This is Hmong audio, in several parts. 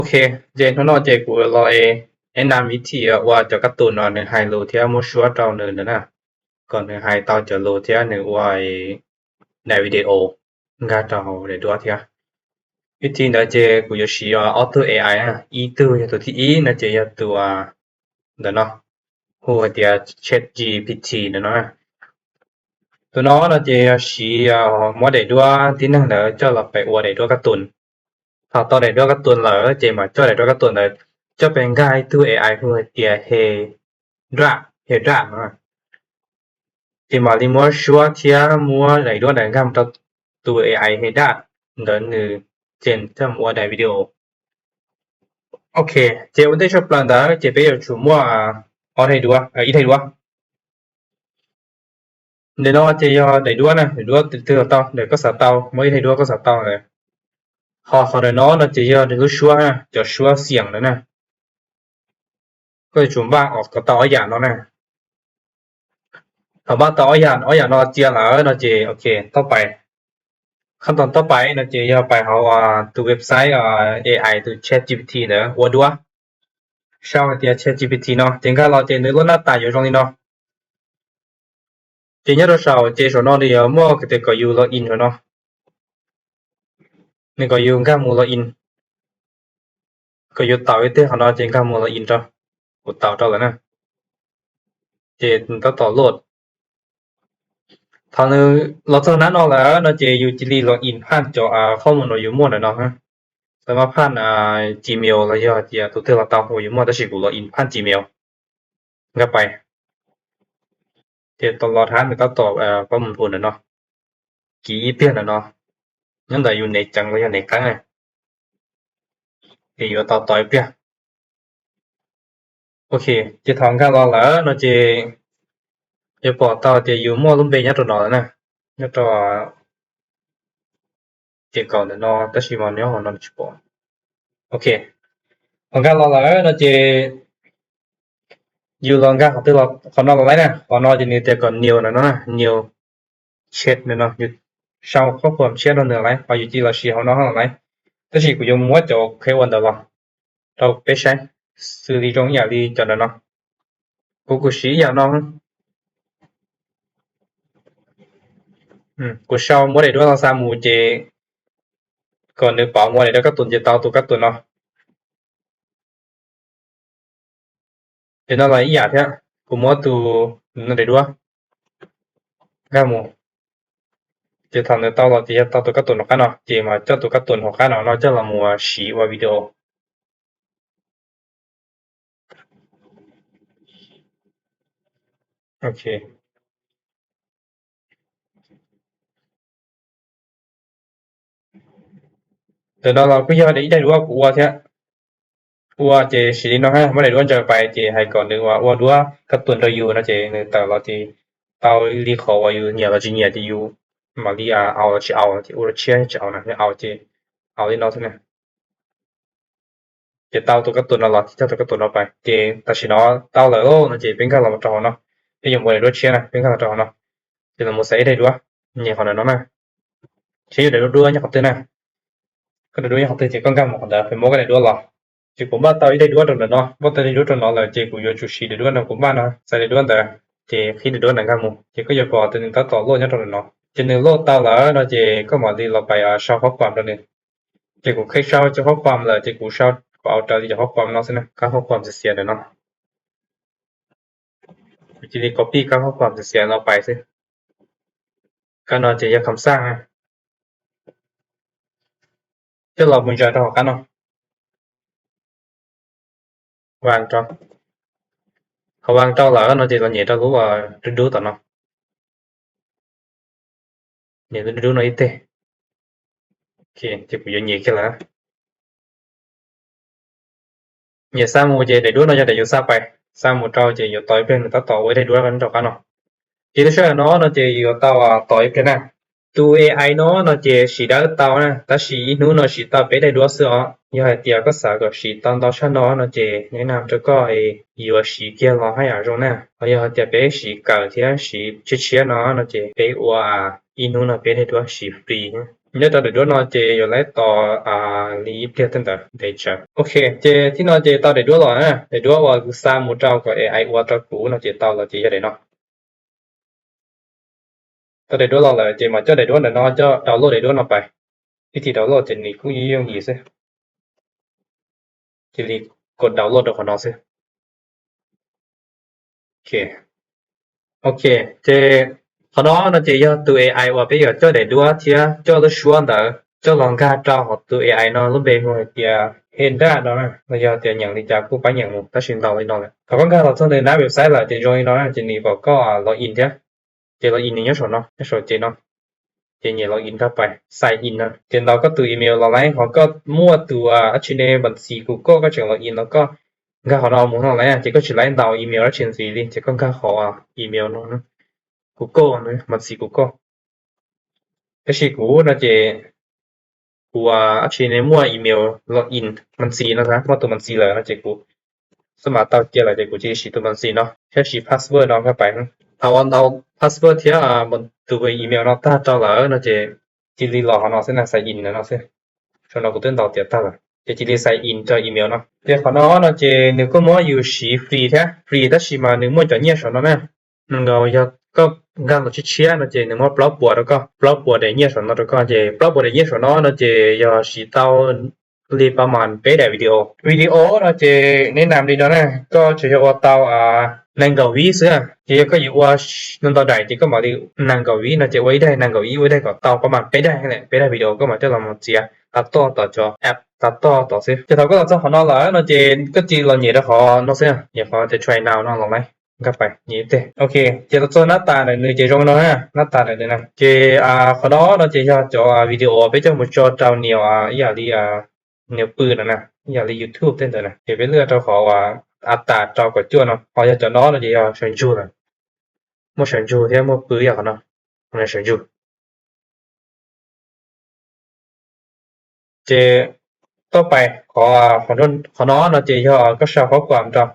Ok, ces hnub no ces kuv los ev nam ib thim ua cov kab tus no nws hais lus thiab muab suab rau nws ntawd na, kom nws hais tau cov lus thiab nws ua daim video nkag rau hauv daim duab thiab. Ib thim ntawd ces kuv yuav siv ob tug A I, ib tug yog tus thib ib no ces yog tus ntawm no, hu hais tias Chat G P T ntawm no. Tus no no ces yog siv muab daim duab tib neeg ntawd coj los pais ua daim duab kab tus. Thaum tau daim duab kab tus lawm ces mam coj daim duab kab tus ntawd coj pais nkag ib tug A I hu hais tias He Daj, He Daj no. Ces mam li muab suab thiab muab daim duab ntawd nkag mus rau tus A I He Daj ntawd nws ces coj mus ua daim video. Ok, ces ua ntej tshaj plaws ntawd ces peb yuav tsum muaj ob daim duab, ib daim duab. Ntawm no ces yog daim duab na, daim duab twg los tau, ntawm koj xav tau, muaj ib daim duab koj xav tau ntawd. Ho qhov ntawm no no ces yog nws lub suab, cov suab xiam ntawd na. Koj yuav tsum npaj kom tau ob yam no na. Thaum npaj tau ob yam, ob yam no txia lawm no ces ok, tau pais. Qhov tau pais no ces yog pais hauv tus website A I tus Chat G P T ntawd ua duab. Sau hais tias Chat G P T no ces nkag los ces nws lub nab tas yuav zoo li no. Ces nyob rau saum ces saum no nws yuav muaj tias kom yus log in saum no. Nws kom yus nkag mus log in, kom yus taus ib teg qhov no ces nkag mus log in rau. Kuv taus rau lawm na. Ces tab tom load. Thaum nws los txog nab no lawm no ces yus cia li log in phaj cov qhob mus no yus muaj ntawm no. Txawm mas phaj Gmail los yog tias tus twg los tau uas yus muaj, tab sis kuv log in phaj Gmail. Nkag pais. Ces tau los thab nws tab tom pab mus npus ntawm no, kiv ib pliag ntawm no, nyob ntawm yus nev ceev los yog nev qeeb na, ces yuav tau tos ib pliag. Ok, ces thaum nkag los lawm no ces yuav pom tau tias yus muaj lub npe nyob rau no lawm na, nyob rau ces kaum ntawm no tab sis mas nyob hauv no tsis pom. Ok, thaum nkag los lawm no ces yus los nkag qhov twg los, qhov no los lawm na, qhov no ces nws tias kom new no na, new chat no, yus sau qhob qhuam tshiab rau nws lawm, ho yus cia li los siv hauv no lawm. Tab sis kuv yuav muab cov qheb ua ntawd los rau peb saib, xws li zoo ib yam li cov ntawm no. Kuv kuv siv ib yam no. Kuv sau muab daim duab no xa mus ces kom nws pauv muab daim duab kab tus ces tau tus kab tus no. Ces no los ib yam thiab, kuv muab tus no daim duab nkag mus, ces thaum nws tau los ces yog tau tus kab tus hauv qab no, ces mas coj tus kab tus hauv qab no no coj los mus siv ua video. Ok, ntawm no los kuj yog ib daim duab kuv ua thiab. Ua ces siv li no, muab daim duab ntsaws pais ces hais kom nws ua duab kab tus rau yus no ces nws tawm los ces tau li qhov uas yus nyiam los tsis nyiam ces yus mam li au los tsis au, ces ua rau tshiab tsis au na, yog au ces au li no xwb na. Ces tau tus kab tus no los ces coj tus kab tus no pais ces tam sim no tau lawm no ces peb nkag los rau hauv no. Peb yuav mus daim duab tshiab na, peb nkag los rau hauv no. Ces los mus xaiv ib daim duab, nyem qhov ntawm no na. Saib yus daim duab nyob qhov twg na. Koj daim duab nyob qhov twg ces koj nkag mus qhov ntawd, peb muab koj daim duab los. Ces kuv npaj tau ib daim duab rau ntawm no, npaj tau daim duab rau no lawm ces kuv yuav tsum siv daim duab no kuv npaj no, xaiv daim duab ntawd, ces qhib daim duab ntawd nkag mus ces koj yuav pom tias nws tab tom load nyob rau ntawm no. Ces nws load tau lawm no ces koj mam li los pais sau qhob qhuam rau nws. Ces kuv qhib sau cov qhob qhuam lawm ces kuv sau kom au raws li cov qhob qhuam no xwb na, kab qhob qhuam xiav xiav ntawm no. Kuv cia li copy kab qhob qhuam xiav xiav no pais xwb. Kab no ces yog kham xaj na. Coj los mus ntsaws rau hauv qab no. Vam rau, qhov vam rau lawm no ces los nyem rau lub dub dub tom no. Nyem lub dub dub no ib teg. Ces kuv yuav nyem kiag lawm. Nyem xa mus ces daim duab no yog daim yuav xa pais, xa mus rau ces yuav tos ib pliag nws tab tom ua ib daim duab rau qab no. Ces lub sij hawm no no ces yuav tau tos ib pliag na. Tus A I no no ces siv dawb tau na, tab sis ib hnub no siv tau peb daim duab xwb os. Yog hais tias koj xav kom siv tau ntau tshaj no no ces nej nam rau koj yuav siv kiag los haj yam zoo na. Ho yog hais tias peb siv kawm thiab siv tshiab tshiab no no ces peb ua ib hnub no peb daim duab siv free. Nyob rau daim duab no ces yuav laib tos li ib pliag tej ntawd ntev tsawv. Ok, ces thib no ces tau daim duab los na, daim duab uas kuv xa mus rau kom A I ua rau kuv no ces tau los ces yog daim no. Tau daim duab los lawm ces mam coj daim duab ntawm no coj download daim duab no pais. Ib thim download ces nws kuj yooj yim xwb. Cia li kos download rau qhov no xwb. Ok, ces qhov no no ces yog tus A I uas peb yuav coj daim duab thiab coj lub suab ntawd coj los nkag rau hauv tus A I no lub npe hu hais tias Hendra no, los yog tias nyeem li cas kuj pab nyeem mus tab sis ntaus li no lawm. Thaum koj nkag los txog nws nab website lawm ces zoo li no ces nws kom koj log in thiab. Ces log in nws nyob saum no, nyob saum ces no. Ces nyem log in rau pais, sign in no ces ntaus koj tus email los lawm, ho koj muaj tus dab tsi ne, npav ntxiv kuv koj, koj tseem log in los koj nkag qhov no mus no lawm ces koj tsis laib ntaus email dab tsi ntxiv li ces koj nkag qhov email no, kuv koj, npav ntxiv kuv koj. Tab sis kuv no ces kuv dab tsi ne muaj email log in npav ntxiv no, muaj tus npav ntxiv lawm no ces kuv xab mas tau cia lawm ces kuv cia li siv tus npav ntxiv no thiab siv password no nkag pais. Thaum uas ntaus password thiab tus email no tag rau lawm no ces cia li los qhov no xwb na, sign in no xwb. Saum no kuv twb ntaus tiav tag lawm ces cia li sign in rau email no. Ces qhov no no ces nws kuj muab yus siv free thiab, free tab sis mas nws muaj cov nyiaj saum no na. Nws nkaus yog koj nkag los tshiab tshiab no ces nws muab plaub puas rau koj, plaub puas daim nyiaj saum no rau koj. Ces plaub puas daim nyiaj saum no no ces yog siv tau li pab mas peb daim video. Video no ces nej nam li no na, koj tsuas yog ua tau nees nkaum vib xwb. Ces yog koj yuav ua ntau ntau daim ces koj mam li nees nkaum vib no ces ua ib daim nees nkaum vib, ua ib daim kom tau pab mas peb daim, peb daim video koj mam coj los mus txiav tav toj tom cov app tav toj tom xwb. Ces thaum koj los txog qhov no lawm no ces koj cia li los nyem rau qhov no xwb, nyem qhov tias try now no los lawm. Nkag pais nyem ib teg. Ok, ces los txog nab tas ntawm nws ces zoo no na, nab tas ntawm nws na. Ces qhov no no ces yog cov video peb coj mus tso rau nias ib yam li nias pw no na, ib yam li YouTube tej ntawd na. Ces peb lwaj rau qhov uas a tas rau kom cuaj no, ho yog cov no no ces yog sawv ntsug lawm. Muaj sawv ntsug thiab muaj pw yog qhov no, sawv ntsug. Ces toj pais, qhov no no ces yog koj sau qhov kuam rau.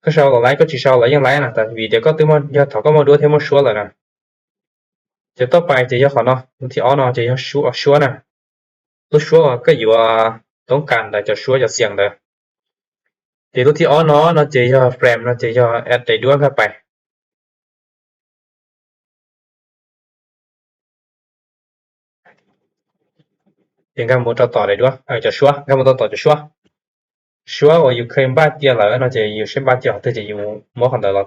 Koj sau los laib, koj tsis sau los yeej laib na, vim tias koj twb yog thaum koj muaj duab thiab muaj suab lawm na. Ces toj pais ces yog qhov no, lub thib ob no ces yog suab na. Lub suab uas koj yuav toob kas ntawd, cov suab cov xiam ntawd. Ces lub thib ob no no ces yog frame no ces yog add daim duab nkag pais. Ces nkag mus rau tom daim duab, cov suab, nkag mus rau tom cov suab. Suab uas yus kheev npaj cia lawm no ces yus sib npaj cia qhov twg ces yus muab qhov ntawd los.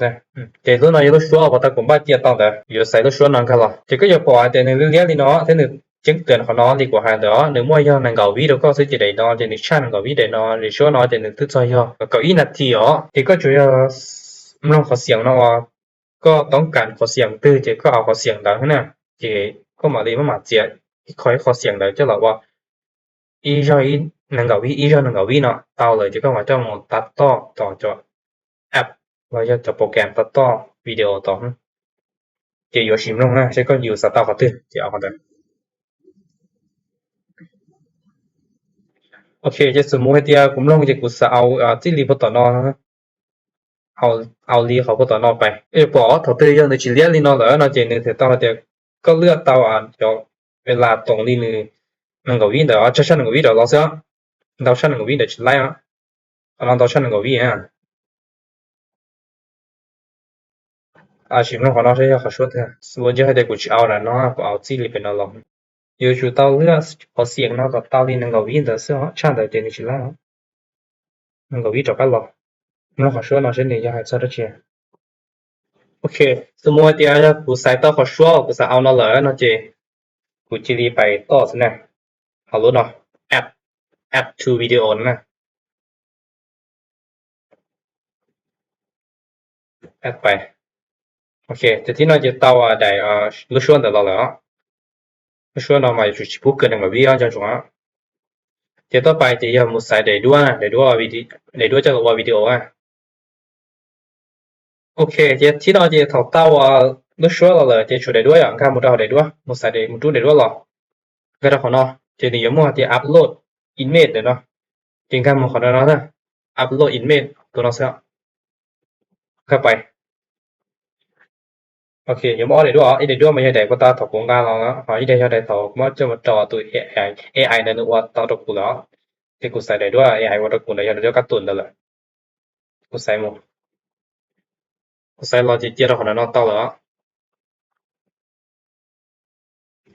Ces lub no yog lub suab uas tau kuv npaj cia tau ntawd, yuav xaiv lub suab no nkag los. Ces koj yuav pom hais tias nws liab liab li no thiab nws ceeb twg qhov no li kuv hais ntawd, nws muaj yog nees nkaum vib rau koj xwb ces daim no ces nws tshaj nees nkaum vib, daim no daim suab no ces nws twb txog yog kaum ib nas this os. Ces koj tsuas yog mloog qhov xiam no uas koj toob kas qhov xiam twg ces koj au qhov xiam ntawd na. Ces koj mam li maj mam txiav ib qho ib qho xiam ntawd coj los ua ib zaug nees nkaum vib, ib zaug nees nkaum vib no tau lawm ces koj mam coj mus tav toj tom cov app los yog cov program tav toj video tod. Ces yuav sim mloog na seb koj yus xav tau qhov twg ces au qhov ntawd. Ok, ces xws mus hais tias kuv mloog ces kuv xav au txij li puag tom no, au li qhov puag tom no pais. Pom thaum twg yog nws tsis liab li no lawm no ces nws thiaj tau hais tias koj lwaj tau cov ves las toom li nws nees nkaum vib ntawd, tshaj nees nkaum vib rov los xwb. Ntau tshaj nees nkaum vib ntawd tsis laib. Qhov no ntau tshaj nees nkaum vib. Sim mloog qhov no seb yog qhov suab twg. Xws mus ntsia hais tias kuv tsis au na no, kuv au txij li pem no los. Yuav tsum tau lwaj qhov xiam no kom tau li nees nkaum vib ntawd xwb, tshaj ntawd ces nws tsis laib. Nees nkaum vib rov qab los. Mloog qhov suab no seb nws yog hais txog dab tsi. Ok, xws mus hais tias yog kuv xaiv tau qhov suab uas kuv xav au no lawm no ces kuv cia li pais toj xwb na. Hauv lub no, add, add to video no na. Add pais. Ok, ces thib no ces tau daim lub suab ntawd los lawm os. Lub suab no mas yuav tsum tsis pub kawg nees nkaum vib os cov ntsoov. Ces toj pais ces yog mus xaiv daim duab, daim duab coj los ua video. Ok, ces thib no ces thaum tau lub suab los lawm ces tshuav daim duab yom, nkag mus rau hauv daim duab, mus xaiv mus rub daim duab los. Nkag rau qhov no ces nws yuav muaj hais tias upload image ntawm no. Ces nkag mus qhov no no, upload image tus no xwb. Nkag pais. Ok, yuav muaj ob daim duab, ib daim duab mas yog daim kuv tau thaum kuv nqa los, ho ib daim yog daim thaum kuv muab coj mus rau tus AI ntawd nws ua tau rau kuv lawm. Ces kuv xaiv daim duab AI ua rau kuv ntawd yog daim duab kab tus ntawd lawm. Kuv xaiv mus, kuv xaiv los ces cia rau qhov ntawm no tau lawm.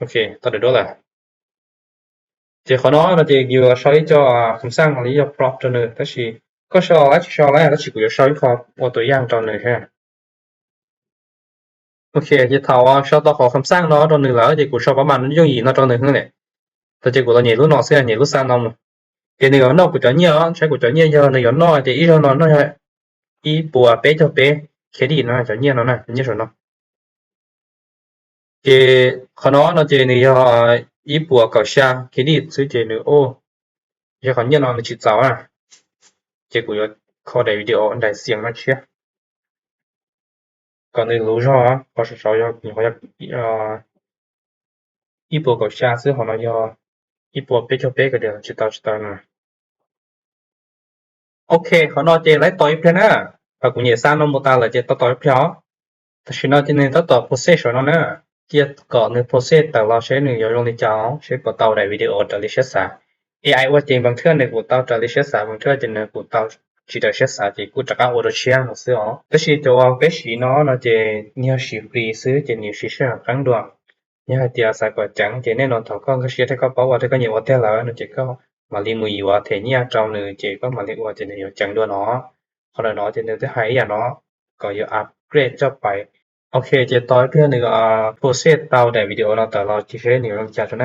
Ok, tau daim duab lawm. Ces qhov no no ces yus sau ib co kham xaj li ib co prompt rau nws, tab sis koj sau los tsis sau los tab sis kuv yuav sau ib qho ua tus yaj rau nws thiab. Ok, ces thaum sau tau qhov kham xaj no rau nws lawm ces kuv sau pab mas yooj yim no rau nws xwb ne. Tau ces kuv los nyem lub no xwb, nyem lub xaj no mus. Ces nws yuav noj kuv cov nyiaj, saib kuv cov nyiaj yog nws yuav noj ces ib zaug no noj yog ib puas peb caug peb credit no, cov nyiaj no na, cov nyiaj saum no. Ces qhov no no ces nws yog ib puas kaum xya credit xwb ces nws, yog qhov nyiaj no nws tsis txaus na. Ces kuv yuav kho daim video daim xiam no tshiab kom nws luv zog, qhov saum saud yog ib puas kaum xya xwb, qhov no yog ib puas peb caug peb, kav liam tsis tau tsis tau no. Ok, qhov no ces laib tos ib pliag na. Thaum kuv nyem xaj no mus tas lawm ces tos tos ib pliag os. Tam sim no ces nws tab tom process saum no na. Cia kom nws process tawm los seb nws yuav zoo li cas, seb puas tau daim video raws li siab xav. AI ua ces npaj thawj nws kuj tau raws li siab xav, npaj thawj ces nws kuj tau tsis raws siab xav ces kuj rov qab ua dua tshiab no xwb os. Tab sis cov uas peb siv no no ces nws yog siv free xwb ces nws siv sij hawm qeeb dua. Yog hais tias xav kom ceev ces nej no thaum koj nkag siab thiab koj paub ua thiab koj nyiam ua tiag lawm no ces koj mam li mus yuav them nyiaj rau nws ces koj mam li ua ces nws yuav ceev dua no. Qhov ntawm no ces nws twb hais ib yam no, kom yuav upgrade coj pais. Ok, ces tos ib pliag nws process tau daim video no tawm los cia seb nws zoo li cas rau na.